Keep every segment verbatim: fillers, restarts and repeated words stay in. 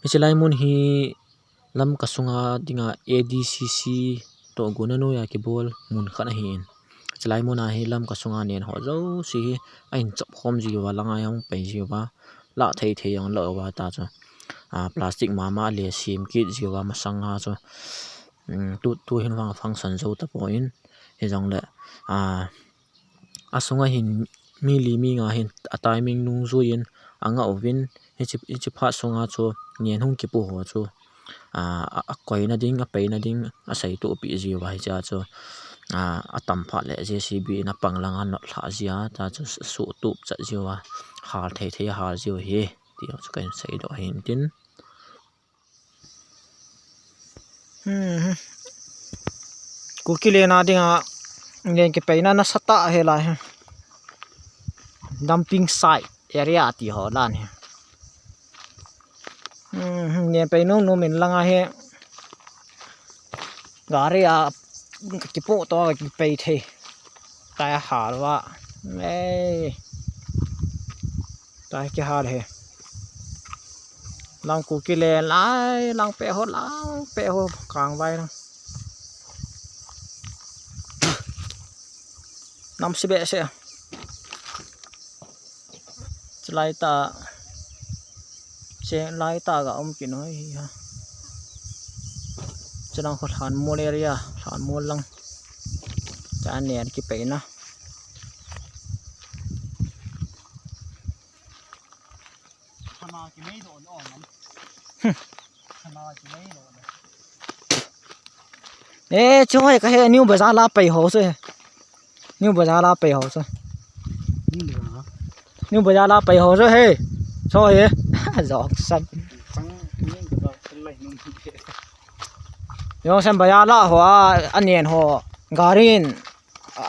Hiche lai mun hi Lamka sunga dinga A D C C toh guna noiya kibol mun khat ahin. Hiche lai muna hi Lamka sunga nen ho jouse hi ahin chop khom jiuva, langa ahung pai jiuva, lah thei thei jong lah uva ta chu. A, plastic mama le sem kit jiuva masanga chu. Um, tu, tu hin vang function jou tapon, hijongle, a, asunga hin mi li mi nga hin a timing nungjuiyin anga uvin, hiche, hiche phat sunga chu nen hung kipu ho chu, a, a, akoina ding, apeina ding, aseitoh peh jiuva hichea chu, a, atam phat le J C B in apang langa not lhah jia, ta chu suhtup chat jiuva, hal thei thei hal jiu hi, ti chu kahin seidoh ahin tin. Hmm. Kuki le na dinga nen kipeina nasatah ahi lai hi. Dumping site area ti ho dan hi. Hmm, nen pei nom nom in langa hi. Gari a kipoh to kipei thei. Tai hal uva. Ei. Tai kihal hi. Lang Kuki le lai, lang peh ho, lang peh ho, kangvai lang. Namse behseh. Chulai ta, chulai ta ga um kit noi hi ha. Chulang khu Lhanmol area, Lhanmol lang. Cha nen kipeina. Khana kimei doh le, oh, nam. Hmm. Khana kimei doh le. Eh, chu hoi ka he, New Bazar la pei ho chu he. New Bazar la pei ho chu. New Bazar. New Bazar la pei ho chu he. Chu he. Joksan. Chang New Bazar lai nung. Joksan bazar la ho a, anen ho. Garin.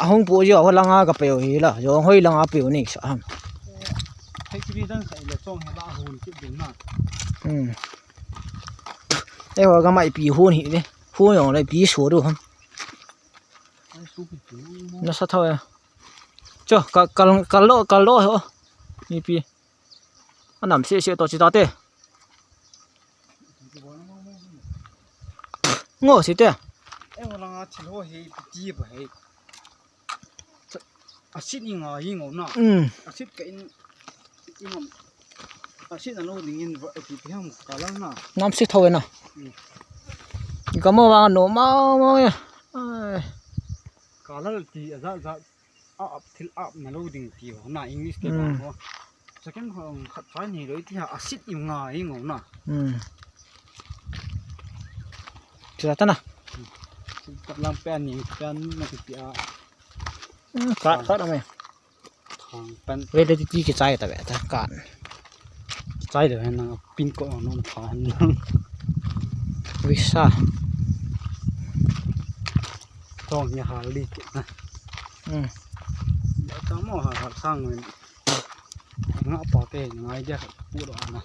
Ahung pu jiu, ho langa ka peu hi la, jong hoi langa peu ni sa ham. Thei kibi dan sai le chong he la hun kit ding na. Hmm. Eiho ka mai pi hun hi de. Hun jong le pi su du ham. Ai su pi tu. Nasa thau ya. Cho, ka, kal, kal lo, kal lo ho. Ni pi. Anam se se to chi ta te. Ngo si te. Eh, wala nga thil ho hi piti ba hi. Asit ni nga hi ngo na. Mm. Asit ka in, in asit na lo ding in va piti ham kala na. Nam si thau na. Mm. Ka mo wa no ma ma ya. Ai. Kala ti aza za. A ap thil ap na lo ding ti ho na English te ba ho. Second ho khat chai ni lo ti ha asit i nga i ngo na. Hmm. Ti ta na. Ka lang pen ni pen na ti a. Hmm, ka ka na me. Thang pen. Ve le ti ti ki chai ta ve ta ka. Chai de na pin ko no tha na. Visa. Tong ni ha li ki na. Hmm. Ya ta mo ha ha sang ni. Nga pa ke ngai dia pu ro na.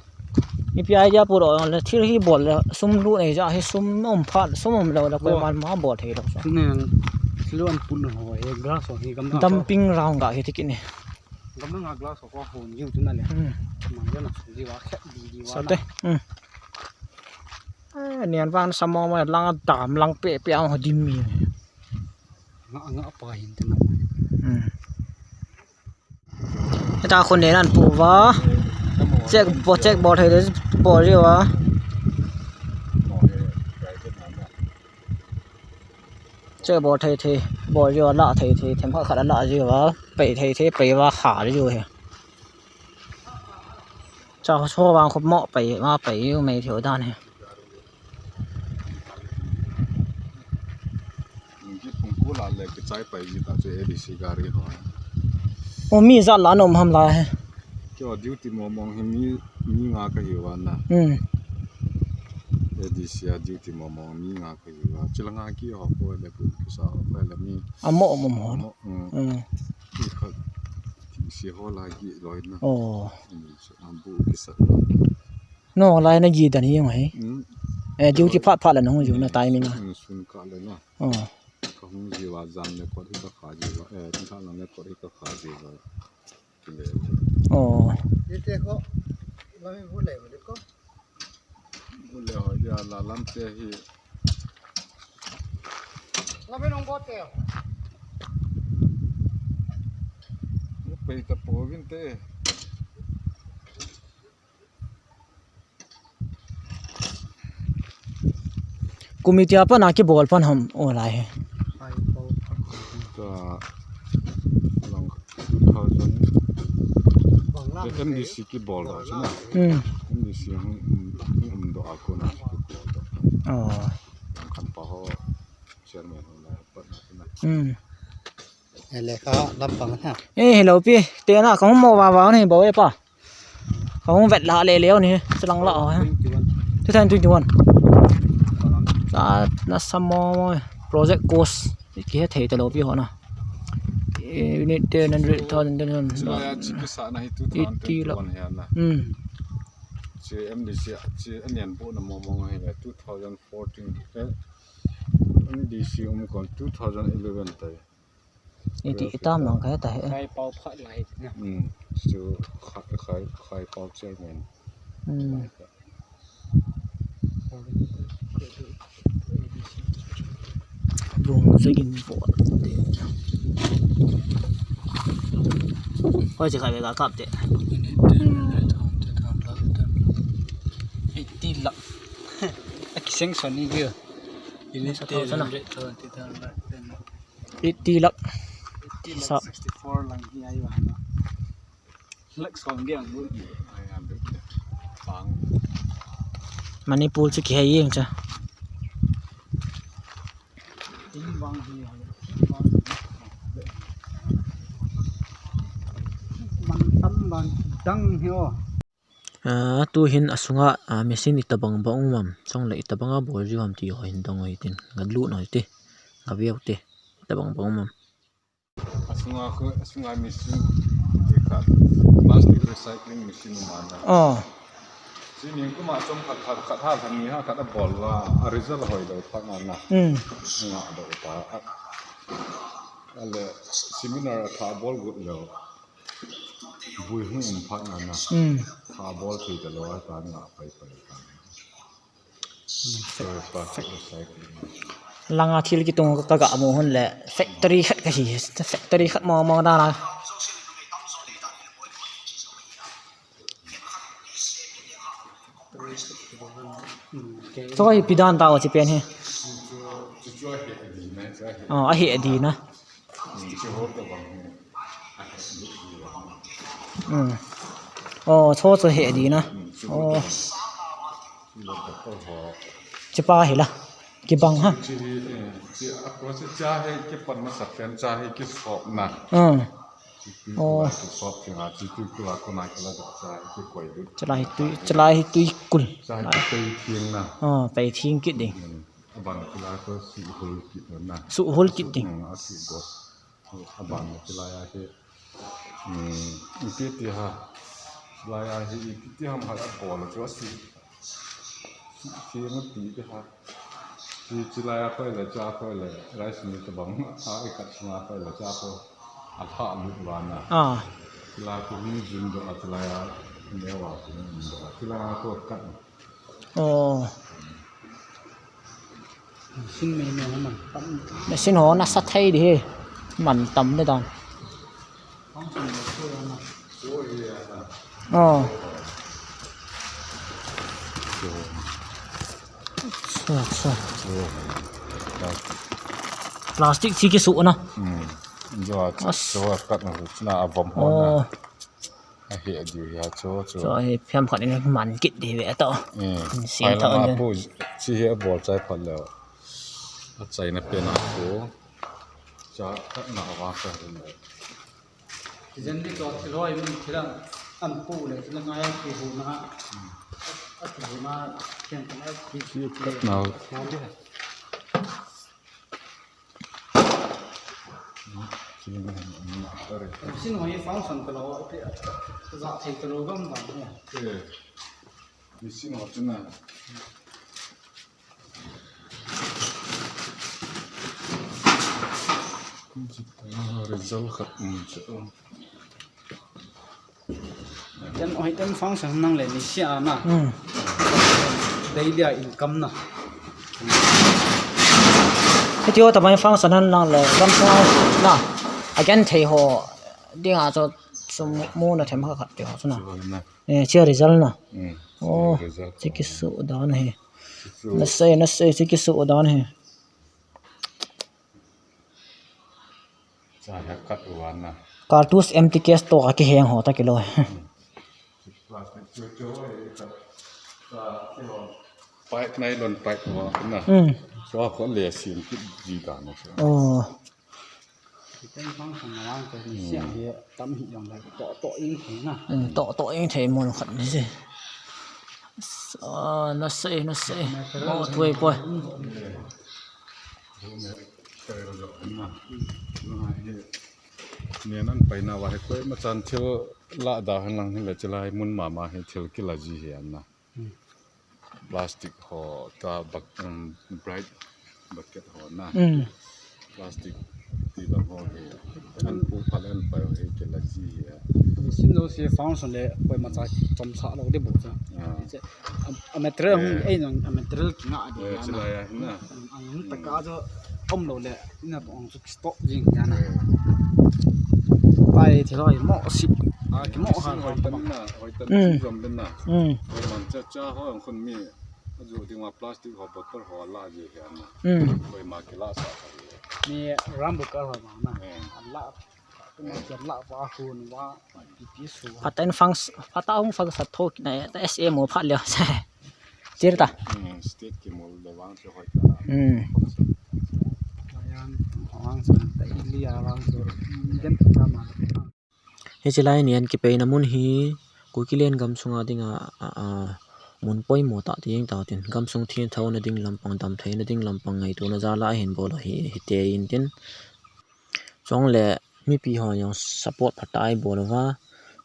Ipi idea pu ro le thil hi bol le sum lu nei ja hi sum um phat sum um lo le koi man ma bol thei lo. Tune lu an pun ho he glass ho hi gam na. Dumping ground ga hi ti ki ni. Gam na glass ho ko hon jiu tu na le. Hmm. Mang ja na su ji wa khe di di wa. Sa te. Hmm. Eh, nian vang sa mo ma lang dam lang pe pe ang ho dim mi. Nga nga pa hin te na. Hmm. Heta khun nen an pu va. Check bo, check bol thei de bol riu va. Check bol thei thei bol riu va, lah thei thei, themkhat khat lah riu va. Pei thei thei, pei va kha riu hi. Cha ho vang khop mo pei, ma pei u mei thei dan hi. Ki phung ku la le ki chai pai ji ta chu A D C gari ho. O mi ja la nom ham la he. Kio duty mo mong hi mi, mi nga ka hi wa na. Hmm. A D C a duty mo mong mi nga ka hi wa. Chila nga ki ho ko le pu ki sa ho ko le mi. A mo mo mo. Mo, mm. Hmm. Ki kha ti si ho la ki loi na. Oh. Hmm, so am bu ki sa. No, lai na gi dan hi ngai. Hmm. Eh, duty phat phat la nong ju na timing. Sun, sun ka le na. Oh. Ka hung jiu va jan le kot hi ka kha jiu va, eh, thingtha lang le kot hi ka kha jiu va. Kile. Oh. Ite ko, lami bu le ko. Ule ho ya la lam te hi. Lam en ong bo te. Pei ta po vin te. Committee a pat a kibol pan ham o lai he. Ka lang two thousand. M D C kibol da chu na. Hmm. M D C hung, hung um do a kona chu kibol da. Oh. Kan pa ho chairman hung na pat na chu na. Hmm. Ele ka lampang ha. Eh, hello pi. Te na ka mo va va ni bo e pa. Ka hung vet la le le ni, chulang la, oh, eh. Twenty-one. Two thousand twenty-one. Sa na sa mo, mo, project cost. Ki he thei ta lo pi ho na. Eh, unit ten hundred thousand, ten hundred. Chila ya chi ki sa na hi two thousand twenty-one. Eighty lakh. Hi na. Hmm. Chi M D C, chi anian bu na mo mo hi le two thousand fourteen. Eh, M D C um kon two thousand eleven tai. Iti itam lang kaya tahe. Khai pau phat lai na. Hmm. Chu khai, khai, khai pau chairman. Hmm. Bung sa gin po. Hoi, chi khai ve ka kap te. Eighty lakh. Aki seng son ni dia. Ini sa thousand na. Eighty lakh. Eighty lakh, sa. Sixty-four lang hi ai wa na. Lakh som dia ang bu. Ai am bu. Pang. Manipur chu kihei jeng cha. Ting bang hi, bang. Man tam bang dang hi o. Ah, tu hin asunga, ah, machine itabang bang um am, chule itabang a bol jiu ham ti ho hin dong u hitin, ngalut u hite, ngaveu hite, itabang bang um am. Asunga khu, asunga machine, plastic recycling machine um ana. Oh. Chi ning kuma chom khat khat khat ha khat ni ha khat abol la, a result hoi lou phat na na. Hmm. Nga do ta. A, ale seminar a tha bol gut lou. Bui hung um phat na na. Hmm. Tha bol thei ta lou a ta nga pai pai ta. Langa thil kitung ka ga mu hun le factory khat ka hi, factory khat mo mo da la. Chu hi pidan ta o chi pen hi. Oh, ahi adi na. Hmm. Oh, chu chu hi adi na. Oh. Chi pa hi la. Kibang ha. Chi hi, eh, chi a ko chi cha hi kipan masa pen cha hi kisop na. Hmm. Oh. Kisop thing a chi tu kula kona kila da cha hi kikoi du. Chalai hi tui, chalai hi tui kul. Cha hi pei thing na. Oh, pei thing kit ding. Hmm. Aban kila ko suhul kit na. Suhul kit ding. Hmm, a suh go. Aban kila ya ke. Hmm, ipi ti ha. Lai a hi ipi ti ham ha a bol chu a si. Si, si mu ti ti ha. Chi, chi lai a khoi le cha khoi le. Rice ni tabang a i khat sma khoi le cha khoi. A tha lu wa na. Ah. Kila ko hung jin do a chi lai a. Ne wa ko hung do a. Kila ko kat. Oh. Machine mei mei man tam. Machine ho nasa thei di hi. Man tam de dan. Function mei ko na. Oh. Acha, acha. Plastic chi kisuh na. Hmm. Jo, as. Jo, kat na, na avom ho na. Oh. Ahi adi hi a chu, chu. Chu hi phem khat in man kit di ve to. Hmm. Sin tho pu chi hi abol chai phat leu. A chaina pen a pu. Cha khat na wa sa hin le. Jen ni to thil hoi min thil an pu le thil ngai a ki hu na. A ki hu na ken kan a ki. Chi khat na. Sin hoi function ka lo, za thei ka lo gam ba. Eh. Ni sin ho chuna. Result khat um chu. Tem oi tem function nang le ni sia na. Hmm. Daily a income na. Hiti ho tamai function hen lang le, gamsunga na. Agenthei ho dinga chu sum muna them kha khat ti ho chu na. Chu na. Eh, chia result na. Mm. Oh, chia result. Chi kisu dan hi. Kisu. Nasei, nasei, chi kisu dan hi. Cha he khat u vang na. Cartridge empty case toh a kiheng ho ta kilo. Plastic chu chu e khat. Cha chu pipe, nylon pipe ho na. Mm. Chu a kho le sin kit ji dan na chu. Oh. Kiteng bang sang na lang ko ni sia he tam hi jong le toh toh ing thei na. Mm, toh toh ing thei mun khat ni si. Ah, nasei, nasei. Oh, thui poi. Nen an paina uva hi koima chan thil lah da hen lang hile chulai mun mama hi thil kila ji hi an na. Hmm. Plastic ho ta bak-, um, bright bucket ho na. Hmm. Plastic ti la ho hi. An pu pha le an pai ho hi kila ji hi a. Sin lo si function le koima cha chom sa lo de bu cha. Ah. Che, a, a material hung, eh, ei nang a material ki nga de. Eh, na. Chulai a na. Ang, ang taka jo om lo le. Ina tong chu stock jing ya na. Pai thilo i mo si. A ki mo ha. Hoitan na, hoitan. Mm. Si jom den na. Mm. Hoitan cha cha ho ang khun mi. Aju ding ma plastic ho bottle ho la ji ya na. Mm. Koima kila sa. Ni ram bottle ho ma na. Eh. La. Kuma ki la wa hun wa. Phaten fang, phata hung fang sa thok na S M o phat le. Chir ta. Hmm, state ki mol le wang chu hoi ta. Hmm. Yang wang chu ta ili a wang chu. Gen ta ma. Hichi lai nian kipeina mun hi Kukiland gamsunga dinga, a, a, mun poimo tah ti jeng tau tin. Gamsung thinthauna ding lampang, damtheina ding lampang ngaitona jal a hin bol u hi, hiti in tin. Chule mipi ho jong support phatah a ibol uva,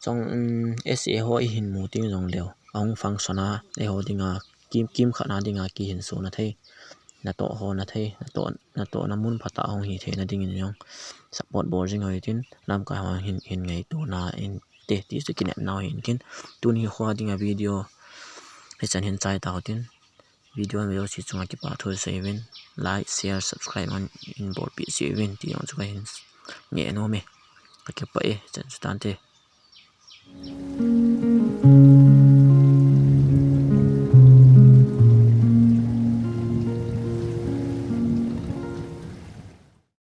chung, um, S A ho ihin mu teng jongleu, ahung function a, eiho dinga, kim, kimkhat na dinga kihin suna thei, natoh ho na thei, natoh, natohna mun phatah a hung hi theina dingin jong support bol jing u hitin, lamkai ho hin, hin ngaitona inte, ti chu kinepna u hitin, tuni kho dinga video hichan hin chai tau tin. Video mi jouse chunga kipa thu sei uvin, like, share, subscribe man in bolpeh sei uvin ti jong chu kahin nge nom e. Ka kipah e, chan chu tante.